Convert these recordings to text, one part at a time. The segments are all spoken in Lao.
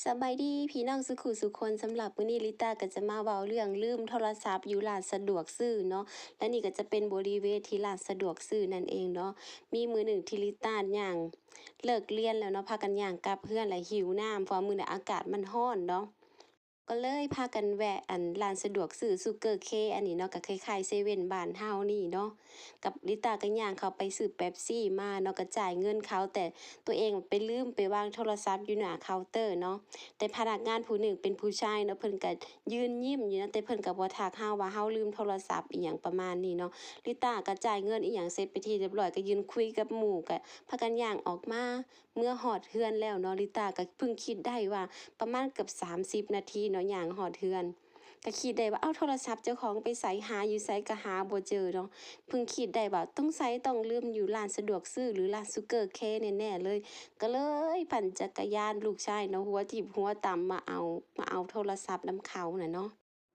ສະບາຍດີພີ່ນ້ອງສູ່ຄູ່ສູ່ຄົນ, ສຳລັບມື້ນີ້ລິຕາກໍຈະມາເວົ້າເລື່ອງລືມໂທລະສັບຢູ່ຮ້ານສະດວກຊື້ເນາະ, ແລະນີ້ກໍຈະເປັນບໍລິເວນທີ່ຮ້ານສະດວກຊື້ນັ້ນເອງເນາະ. ມີມື້ໜຶ່ງທີ່ລິຕາຍ່າງເລີກຮຽນແລ້ວເນາະ, ພາກັນຍ່າງກັບເຮືອນ ແລະຫິວນ້ຳ ເພາະວ່າມື້ນັ້ນອາກາດມັນຮ້ອນເນາະ. ກໍເລີຍພາກັນແວະ ອັນ ຮ້ານສະດວກຊື້ Circle K ອັນນີ້ເນາະ, ກໍຄ້າຍໆເຊເວັ່ນບ້ານເຮົານີ້ເນາະ. ກັບລິຕາກໍຍ່າງເຂົ້າໄປຊື້ເປັບຊີມາເນາະ, ກໍຈ່າຍເງິນເຂົາ, ແຕ່ຕົວເອງໄປລືມໄປວາງໂທລະສັບຢູ່ໜ້າເຄົາເຕີເນາະ. ແຕ່ພະນັກງານຜູ້ໜຶ່ງເປັນຜູ້ຊາຍເນາະ, ເພິ່ນກໍຢືນຍິ້ມຢູ່ນະ, ແຕ່ເພິ່ນກໍບໍ່ທັກເຮົາວ່າເຮົາລືມໂທລະສັບອີ່ຫຍັງປະມານນີ້ເນາະ. ລິຕາກໍຈ່າຍເງິນອີ່ຫຍັງເສັດເປັນທີ່ຮຽບຮ້ອຍ, ກໍຢືນຄຸຍກັບໝູ່, ກໍພາກັນຍ່າງອອກມາ. ເມື່ອຮອດເຮືອນແລ້ວເນາະ, ລິຕາກໍເພິ່ງຄິດໄດ້ວ່າປະມານເກືອບສາມສິບນາທີເນາະ ຍ່າງຮອດເຮືອນ, ກໍຄິດໄດ້ວ່າ ເອົ້າ ໂທລະສັບເຈົ້າຂອງໄປໃສ? ຫາຢູ່ໃສກໍຫາບໍ່ເຈີເນາະ. ເພິ່ງຄິດໄດ້ວ່າ ສົງໄສຕ້ອງລືມຢູ່ຮ້ານສະດວກຊື້ ຫຼື ຮ້ານ Circle K ແນ່ໆເລີຍ. ກໍເລີຍປັ່ນຈັກກະຍານ ລູກຊາຍເນາະ ຫົວທິ່ມຫົວຕຳມາເອົາ ມາເອົາໂທລະສັບນຳເຂົານະເນາະ.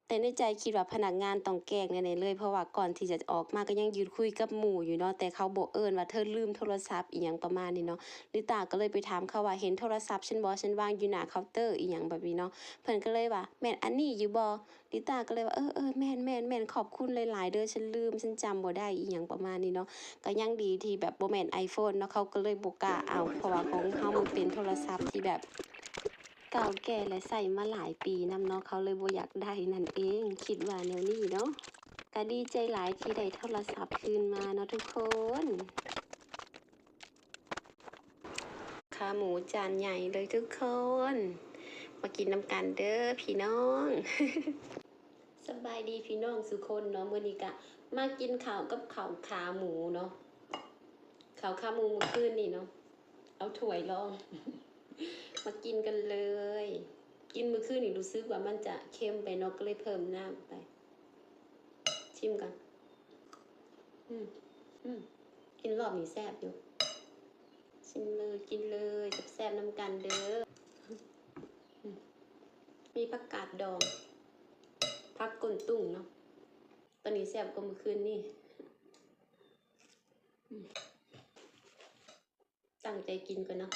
ແຕ່ໃນໃຈຄິດວ່າພະນັກງານຕ້ອງແກ້ງແນ່ໆເລີຍ, ເພາະວ່າກ່ອນທີ່ຈະອອກມາກໍຍັງຢືນຄຸຍກັບໝູ່ຢູ່ເນາະ, ແຕ່ເຂົາບໍ່ເອີ້ນວ່າເທີລືມໂທລະສັບອີ່ຫຍັງປະມານນີ້ເນາະ. ລິຕາກໍເລີຍໄປຖາມເຂົາວ່າ ເຫັນໂທລະສັບຊັ້ນບໍ່? ຊັ້ນວາງຢູ່ໜ້າເຄົາເຕີອີ່ຫຍັງແບບນີ້ເນາະ. ເພິ່ນກໍເລີຍວ່າ ແມ່ນອັນນີ້ຢູ່ບໍ່? ລິຕາກໍເລີຍວ່າ ເອີໆ ແມ່ນໆໆ ຂອບຄຸນຫຼາຍໆເດີ, ຊັ້ນລືມ, ຊັ້ນຈຳບໍ່ໄດ້ ອີ່ຫຍັງປະມານນີ້ເນາະ. ກໍຍັງດີທີ່ແບບບໍ່ແມ່ນ iPhone ເນາະ, ເຂົາກໍເລີຍບໍ່ກ້າເອົາ, ເພາະວ່າຂອງເຮົາມັນເປັນໂທລະສັບທີ່ແບບ ເກົ່າແກ່ ແລະ ໃຊ້ມາຫຼາຍປີນຳເນາະ, ເຂົາເລີຍບໍ່ຢາກໄດ້ນັ້ນເອງ, ຄິດວ່າແນວນີ້ເນາະ. ກະດີໃຈຫຼາຍທີ່ໄດ້ໂທລະສັບຄືນມາເນາະທຸກຄົນ. ຂາໝູຈານໃຫຍ່ເລີຍທຸກຄົນ, ມາກິນນຳກັນເດີພີ່ນ້ອງ. ສະບາຍດີພີ່ນ້ອງສູ່ຄົນເນາະ, ມື້ນີ້ກະມາກິນເຂົ້າກັບເຂົ້າຂາໝູເນາະ. ເຂົ້າຂາໝູມື້ຄືນນີ້ເນາະ, ເອົາຖ້ວຍລອງ ມາກິນກັນເລີຍ. ກິນມື້ຄືນນີ້ຮູ້ສຶກວ່າມັນຈະເຄັມໄປເນາະ, ກໍເລີຍເພີ່ມນ້ຳໄປ. ຊິມກ່ອນ. ອືມ ອືມ ກິນລອບນີ້ແຊບຢູ່. ຊິມເລີຍ ກິນເລີຍ, ແຊບໆນຳກັນເດີ. ອືມ ມີຜັກກາດດອງ, ຜັກກົ້ນຕຸ້ງເນາະ, ຕອນນີ້ແຊບກວ່າມື້ຄືນນີ້. ອືມ ຕັ້ງໃຈກິນກ່ອນເນາະ,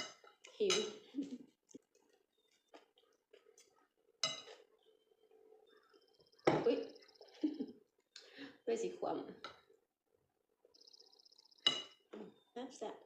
ຫິວ. ອຸ້ຍ ເລີຍຊິຂວ້ຳ. ແຊບໆ.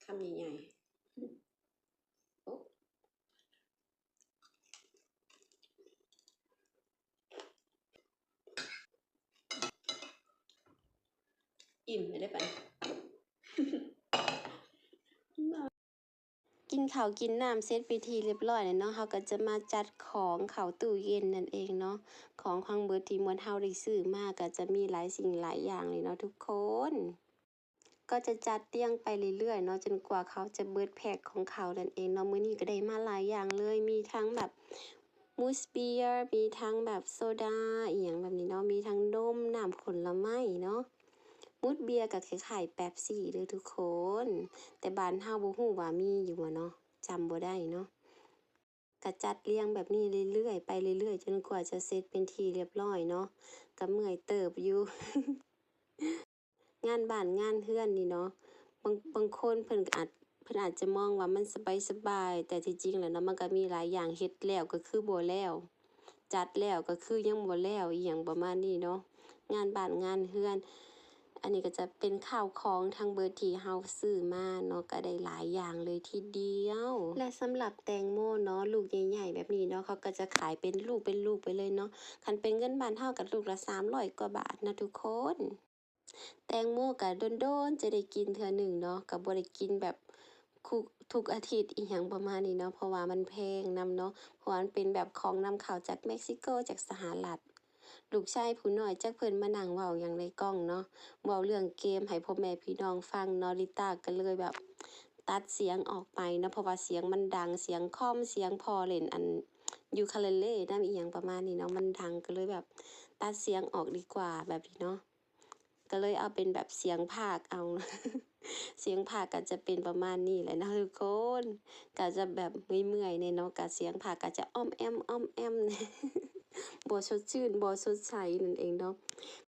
ຄຳໃຫຍ່ໆ. ໂອ້ ອີ່ມແລ້ວເດ້ປານນີ້. ກິນເຂົ້າກິນນ້ຳເສັດເປັນທີ່ຮຽບຮ້ອຍແລ້ວເນາະ, ເຮົາກໍຈະມາຈັດຂອງເຂົ້າຕູ້ເຢັນນັ້ນເອງເນາະ. ຂອງທັງເບິດທີ່ໝວດເຮົາໄດ້ຊື້ມາກໍຈະມີຫຼາຍສິ່ງຫຼາຍຢ່າງເລີຍເນາະທຸກຄົນ. ກໍຈະຈັດລຽງໄປເລື້ອຍໆເນາະ ຈົນກວ່າເຂົາຈະເບິດແພັກຂອງເຂົານັ້ນເອງເນາະ. ມື້ນີ້ກໍໄດ້ມາຫຼາຍຢ່າງເລີຍ, ມີທັງແບບມູດເບຍ, ມີທັງແບບໂຊດາອີ່ຫຍັງແບບນີ້ເນາະ, ມີທັງນົມ, ນ້ຳຜົນລະໄມ້ເນາະ. ມູດເບຍກໍຄ້າຍໆເປັບຊີເດີທຸກຄົນ, ແຕ່ບ້ານເຮົາບໍ່ຮູ້ວ່າມີຢູ່ບໍ່ເນາະ, ຈຳບໍ່ໄດ້ເນາະ. ກະຈັດລຽງແບບນີ້ເລື້ອຍໆ ໄປເລື້ອຍໆ ຈົນກວ່າຈະເສັດເປັນທີ່ຮຽບຮ້ອຍເນາະ, ກະເມື່ອຍເຕີບຢູ່. ງານບ້ານງານເຮືອນນີ້ເນາະ, ບາງ ບາງຄົນເພິ່ນກະອາດ ເພິ່ນອາດຈະມອງວ່າມັນສະບາຍໆ, ແຕ່ທີ່ຈິງແລ້ວເນາະ ມັນກະມີຫຼາຍຢ່າງ, ເຮັດແລ້ວກະຄືບໍ່ແລ້ວ, ຈັດແລ້ວກະຄືຍັງບໍ່ແລ້ວ ອີ່ຫຍັງປະມານນີ້ເນາະ. ງານບ້ານງານເຮືອນ. ອັນນີ້ກໍຈະເປັນຂ້າວຂອງທັງເບິດທີ່ເຮົາຊື້ມາເນາະ, ກໍໄດ້ຫຼາຍຢ່າງເລີຍທີດຽວ. ແລະ ສຳລັບແຕງໂມເນາະ ລູກໃຫຍ່ໆແບບນີ້ເນາະ, ເຂົາກໍຈະຂາຍເປັນລູກເປັນລູກໄປເລີຍເນາະ. ຄັນເປັນເງິນບ້ານເຮົາກໍລູກລະສາມຮ້ອຍກວ່າບາດນະທຸກຄົນ. ແຕງໂມກໍດົນໆຈະໄດ້ກິນເທື່ອໜຶ່ງເນາະ, ກໍບໍ່ໄດ້ກິນແບບ คุ ທຸກອາທິດ ອີ່ຫຍັງປະມານນີ້ເນາະ ເພາະວ່າມັນແພງນຳເນາະ ເພາະວ່າມັນເປັນແບບຂອງນຳເຂົ້າຈາກເມັກຊິໂກ ຈາກສະຫະລັດ. ລູກຊາຍຜູ້ນ້ອຍ ຈັກເພິ່ນມານັ່ງເວົ້າຫຍັງໃນກ້ອງເນາະ ເວົ້າເລື່ອງເກມໃຫ້ພໍ່ແມ່ພີ່ນ້ອງຟັງເນາະ ລິຕາກໍເລີຍແບບຕັດສຽງອອກໄປເນາະ ເພາະວ່າສຽງມັນດັງ ສຽງຄອມ ສຽງພໍ່ຫຼິ້ນອັນຢູຄາເລເລນຳ ອີ່ຫຍັງປະມານນີ້ເນາະ ມັນດັງ ກໍເລີຍແບບຕັດສຽງອອກດີກວ່າ ແບບນີ້ເນາະ. ກໍເລີຍເອົາເປັນແບບສຽງພາກເອົາ ສຽງພາກກໍຈະເປັນປະມານນີ້ແຫຼະເນາະທຸກຄົນ ກໍຈະແບບເມື່ອຍໆແດ່ເນາະ ກໍສຽງພາກກໍຈະອ້ອມແອ້ມ ອ້ອມແອ້ມ ບໍ່ສົດຊື່ນ ບໍ່ສົດໃສນັ້ນເອງເນາະ.